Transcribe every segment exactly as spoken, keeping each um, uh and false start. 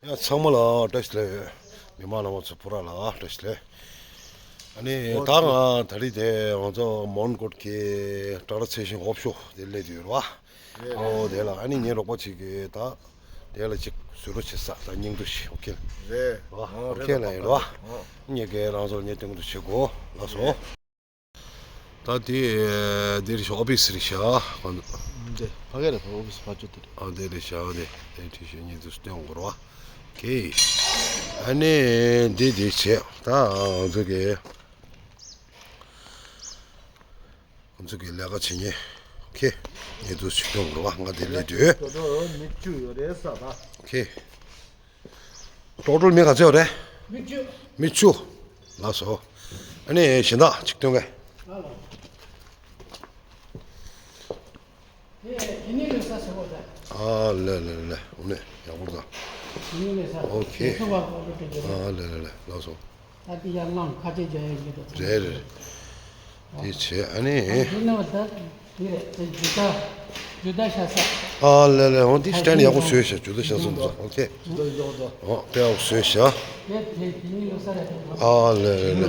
ཡ་ཚང་མ་ལ་བཀྲ་ཤིས་བདེ་ལེགས། མི་མང་རྣམ་པ་ཚོ་བུ་ར་ལ་བཀྲ་ཤིས་བདེ་ལེགས། ཨ་ནི་ད་ང་ད་རིང་དེ་ང་ཚོ་མོན་གྷོ་གི་ཊ་ཊ་ཚལ་ཞིང་འོབ་ཤོག་དེ་སླེབས་ཡོད་རེད་བ། ཨོ་དེ་ལ་ཨ་ནི་ངའི་རོགས་པ་ཅིག་གིས་ད་དེ་ལ་ཅིག་བཟོ་རོགས་བྱེད་ས་ད་སྙིང་བསྡུས་ཤིག་ཨོ་ཁེ་ལ། རེད། ཨོ་ཨོ་རེད་ཁེ་ལ་ཡོད་རེད་བ། ཨོ། ངས་ཀྱི་རང་ཚོར་ངས་སྟོན་གྱི་འདུག་བྱེད་དགོས་ལགས་སོ། ད་དེ་འདིར་ཤོག་ཨོ་ཕི་སི་རེད་ཤག་འདི་ཕ་གི་རེད། ཨོ་ཕི་སི་ཕ་ཆུ་དེ་རེད། ཨ་འདི་རེད་ཤག་འདི་འདི་ཁྲིད་ཤོག་ངས་འདི་སྟོན་དགོས་རེད་བ། ཁེ། ཨ་ནི་འདི་འདི་བྱས་ད་ང་ཚོ་གི་ང་ཚོ་གི་ལས་ཀ་བྱེད་ཉེ། ཁེ། ངས་འདི་ཞིག་སྟོན་དགོས་རེད་བ། ང་འདི་སླེབས་དུས། ཁེ། ཊོ་ཊལ་མི་ག་ཚོད་ཡོད་རེད། མི་བཅུ། མི་བཅུ། ལགས་སོ། ཨ་ནི་གཞན་དག་ཅིག་སྟོན་གས། ཨ་ལ། དེ་དེ་ནས་ལོས་ས་ཟེར་བ་ད། ཨ་ལེ་ལེ་ལེ། འོ་ནས་ཡག་པོ་འདུག་དེ་ནས་ལོས་ས། ཨོ་ཁེ། ཚོ་བ་ཨོ་ཏོ་ཏོ་ཏོ། ཨ་ལེ་ལེ་ལེ། ལགས་སོ། ད་དེ་ཡར་བླངས་ཁ་ཆེ་རྒྱག་ཡ་ཡོད་དོ། རེད་རེད། དེ་བྱས་ཨ་ནི། དེ་ནས་ད་དེ་རེད། དེ་ཇུ་ད་ཇུ་ད་ཤ་ས། ཨ་ལེ་ལེ། འོ་དེ་སི་ཊེན་ཌི་ཡག་པོ་བཟོས་ཤག་ཇུ་ད་ཤ་ས་འདུག་ཨོ་ཁེ། འོ་དཔེ་ཡག་པོ་བཟོས་ཤག་དེ་དེ་ནི་ལོ་ས་རེད། ཨ་ལེ་ལེ་ལེ།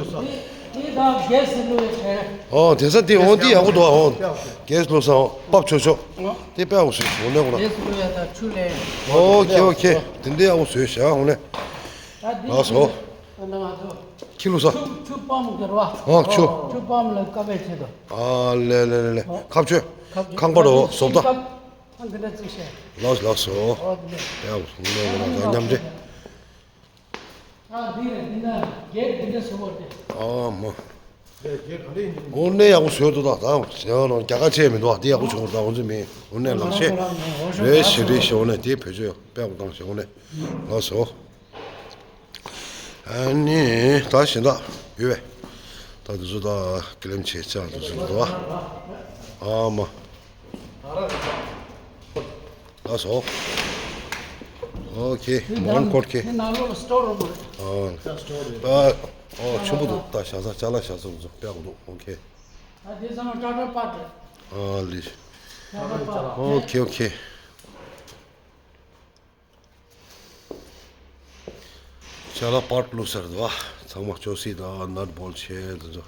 དེ་དེ་ད་གེ་སི་ལོ་ཡ་ཆེ། ཨོ་དེ་ས་དེ་འོ་དེ་ཡག་པོ་འདུག་ཨོ་གེ་སི་ལོ་ས་ཨོ་པབ་ཆོག་ཆོག་དེ་དཔེ་ཡག་པོ་བཟོས་ཤག་འོ་ནས་འོ་ན། གེ་སི་ལོ་ཡ་ད་ཆུ་ལེན། ཨོ་ཁེ་ཨོ་ཁེ། དེ་འདྲའི་ཡག་པོ་བཟོས་ཤག་འོ་ནས། ད་འདི་ལགས་སོ། ད་ང་ཚོ་ཁྱི་ལུག་ས། ཆུ་ཆུ་པམ་གི་ར། ཨོ་ཆུ། ཆུ་པམ་ལ་ཀ་བས་ཆེ་དོ། ཨ་ལེ་ལེ་ལེ་ལེ། ཨོ། ཁ་ཆུ། ཁ་ཆུ། ཁང་པ་རོ་བཟོ་ལྟ། ཨ་འདི་འདྲ་བརྩིགས་ཤག་ལགས་ལགས་སོ། ཨོ་འདི་འདྲ། ཡ་ལགས་ལགས་མཉམ་འབྲེལ། ཨ་འདི་རེད། འདི་ན་རྒྱལ་འདི་འདྲ་བཟོ་བར་དེ། ཨ་མ། འོ་ནས་ཡག་པོ་བཟོས་འདུག་ད་ད་ཟེར་བ་ལ་རྒྱ་གར་ཆས་མི་འདུག་ཨ་དེ་ཡག་པོ་བྱུང་ད་འོ་ཚོད་མིན་འོ་ནས་ལག་ཤེས་རེད་ཞེ་རེད་ཞེ་འོ་ནས་དེ་བེད་སྤྱོད་དཔེ་ཡག་པོ་བཏང་ཞེ་འོ་ནས་ལགས་སོ། ཨ་ནི་ད་གཞན་དག་ཡོད་པས། ད་དུ་ཚོད་ད་ཀི་ལེམ་ཆེ་ཆ་དུ་ཚོད་འདུག་ཨ་མ། ལགས་སོ། ཨོ་ཁེ། མོན་གྷོ་ཁེ། དེ་ནང་ལོགས་ལ་སི་ཊོར་རུམ་རེད། ཨ། ཨ། ཨོ་ཆུ་བུ་འདུག་ད་ཞག་ཚ་ཅ་ལག་ཞག་ཚ་འདུག་དཔེ་ཡག་འདུག་ཨོ་ཁེ། ད་དེ་ཚང་མ་ཊ་ཊ་པར་ཊི་རེད། ཨ་ལི། ཊ་ཊ་པར་ཊི། ཨོ་ཁེ་ཨོ་ཁེ། ཅ་ལག་པར་ཊི་བླུགས་ཚར་འདུག་ཨ། ཚང་མ་ཅོ་སི་དང་ནཊ་བོལ་ཆེ་དེ་ཚོ།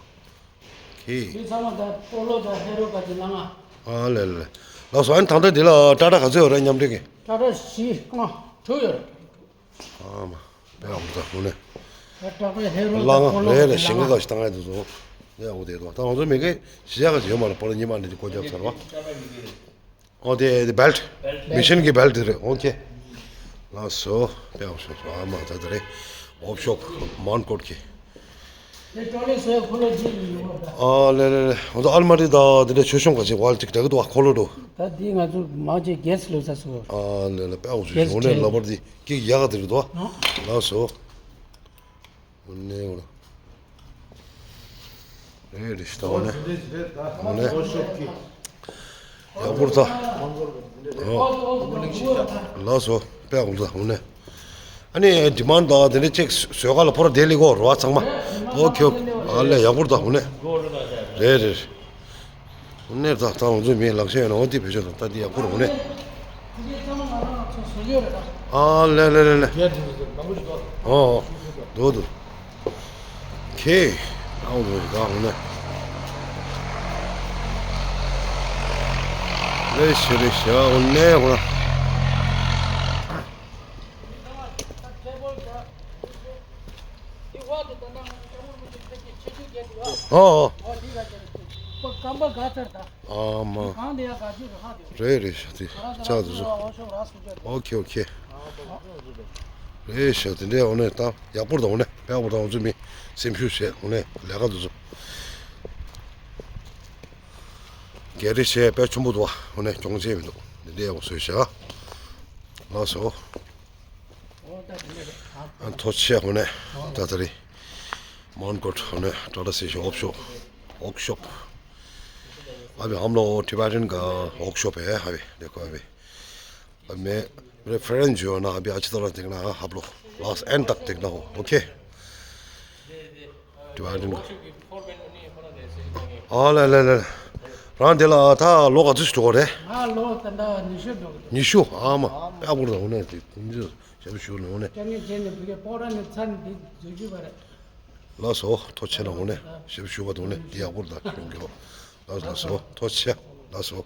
ཁེ། དེ་ཚང་མ་ད་པོ་ལོ་དང་ཧེ་རོ་ག་དེ་ལ་ང་། ཨ་ལེ་ལེ། ལགས་སོ། ཨ་ནི་ད་ལྟ་འདི་ལ་ཊ་ཊ་ག་ཚོད་ཡོད་རེད་མཉམ་འབྲེལ་གི། ཊ་ཊ་བཞི་ལྔ་དྲུག་ཡོད་རེད། ཨ་མ། དཔེ་ཡག་པོ་འདུག་ཨ་ནི། ཊ་ཊ་ཧེ་རོ་ལ་ང་པོ་ལོ་རེད་རེད། ག་ཞིང་ཁ་ལ་ང་ག་ཞིག་བཏང་ཡ་འདུག་སོང་། དཔེ་ཡག་པོ་དེ་འདུག་ད་ང་ཚོ་མི་གེ་གཞི་ཡག་ག་ཞིག་ཡོད་མ་རེད། པོ་ལོ་གཉིས་མ་འདི་འདི་སྒོ་རྒྱབ་ཚར་བ། ཨོ་དེ་དེ་བེལ་ཊི། མི་ཤིན་གྱི་བེལ་ཊི་དེ་རེད། ཨོ་ཁེ། ལགས་སོ། དཔེ་ཡག་པོ་བྱུང་སོང་། ཨ་མ་ད་ད་རེད། འོབ་ཤོག་མོན་གྷོ་གི། དེ་ཀྲོ་ལི་བཟོས་ཁོ་ལོ་རྒྱུས་ཡིན་ཡོད་པ། ཨ་ལེ་ལེ་ལེ། ང་ཚོ་ཨལ་མ་རི་དང་དེ་འདྲ་ཆོས་གཞུང་ག་ཅིག་ཝལ་ཅིག་འདྲ་གི་འདུག་ཨ། འཁོར་ལོ་འདུག་ད་འདི་ང་ཚོ་མང་ཆེ་གེ་སི་ལོ་ས་སོ། ཨ་ལེ་ལེ། དཔེ་ཡག་པོ་བྱུང་སོང་། ཨོ་ནས་ལ་བར་འདི་ཀིག་ཡག་ག་དེ་རེད་འདུག་ཨ། ལགས་སོ། ཨོ་ནས་འོ་ན། རེད་རེད་ཤི་ད་འོ་ནས། འོ་ནས། ཡག་པོ་རེད་ད། ཨོ། ལགས་སོ། དཔེ་ཡག་པོ་རེད་ད་འོ་ནས། ཨ་ནི་ཌི་མན་ཌི་དང་དེ་འདྲ་ཅིག་བཟོས་ག་ལ་ཕོར་དེ་ལི་གོ་རོ་བ་ཚང་མ། ཨོ་ཁེ་ཨོ་ཁེ། ཨ་ལས་ཡག་པོ་རེད་ད་འོ་ནས། རེད་རེད། འོ་ནས་ད་ད་འོ་ཚོད་མི་ལག་ཤེས་ཡོད་ན་འོ་དེ་བེད་སྤྱོད་དང་ད་དེ་ཡག་པོ་རེད་འོ་ནས། ཨ་ལས་ལས་ལས་ལས། ཨོ་ཨོ། འདུག་འདུག་ཁེ། ཨའུ་རེད་ད་འོ་ནས། ལས་ཤེས་རེད་ཤ་འོ་ནས་འོ་ན། ཨོ་ཨོ། ཨ་མ། རེད་རེད་ཤ་དེ་ཅག་དེ་ཚོ། ཨོ་ཁེ་ཨོ་ཁེ། རེད་ཤ་དེ་འདྲའི་འོ་ནས་ད་ཡག་པོ་རེད་ད་འོ་ནས་དཔེ་ཡག་པོ་རེད་ད་འོ་ཚོད་མི་སེམས་ཤུགས་བྱས་འོ་ནས་ལས་ཀ་དེ་ཚོ། གལ་ཏེ་བྱས་དཔེ་ཆེན་པོ་འདུག་བ། འོ་ནས་གྱོང་ཆེ་མི་འདུག་འདི་འདྲའི་ཡག་པོ་བཟོས་ཤག་ལགས་སོ། ཨ་ཐོ་ཆེ་འོ་ནས་ད་ད་རེད། མོན་གྷོ་འོ་ནས་ཊ་ཊ་སི་ཤོ་ཝོག་ཤོབ། ཝོག་ཤོབ། अभी हम लोग टिबेटन का वर्कशॉप है अभी। देखो अभी। अब मैं रेफरेंस जो है ना अभी अच्छी तरह देखना है आप लोग। लास्ट एंड तक देखना हो। ओके। टिबेटन का। ཨ་ལ་ལ་ལ། རང་དེ་ལ་ད་ལོ་ག་ཚོད་ཞིག་འགྲོ་གི་རེད། ང་ལོ་ད་ལྟ་ཉི་ཤུ་འགྲོ་གི་འདུག་ཉི་ཤུ། ཨ་མ། ཨ་མ། ཨ་བུར་ད་འོ་ནས་དེ་ཉི་ཤུ། ཞབས་ཞུ་ནོ་ནས། སྐྱབས་མགོན་བྱས་ནས་བུ་གའི་སྤོག་ར་ནས་ཚར་ནས་འདི་འཛུལ་རྒྱུ་བ་རེད། ལགས་སོ། ཐུགས་རྗེ་ཆེ་གནང་། འོ་ནས་ཞབས་ཞུ་བ་དང་ནས་འདི་ཡག་པོ་རེད། ད་གཞུང་གི་ལོ། ལགས་ལགས་སོ། ཐུགས་རྗེ་ཆེ། ལགས་སོ།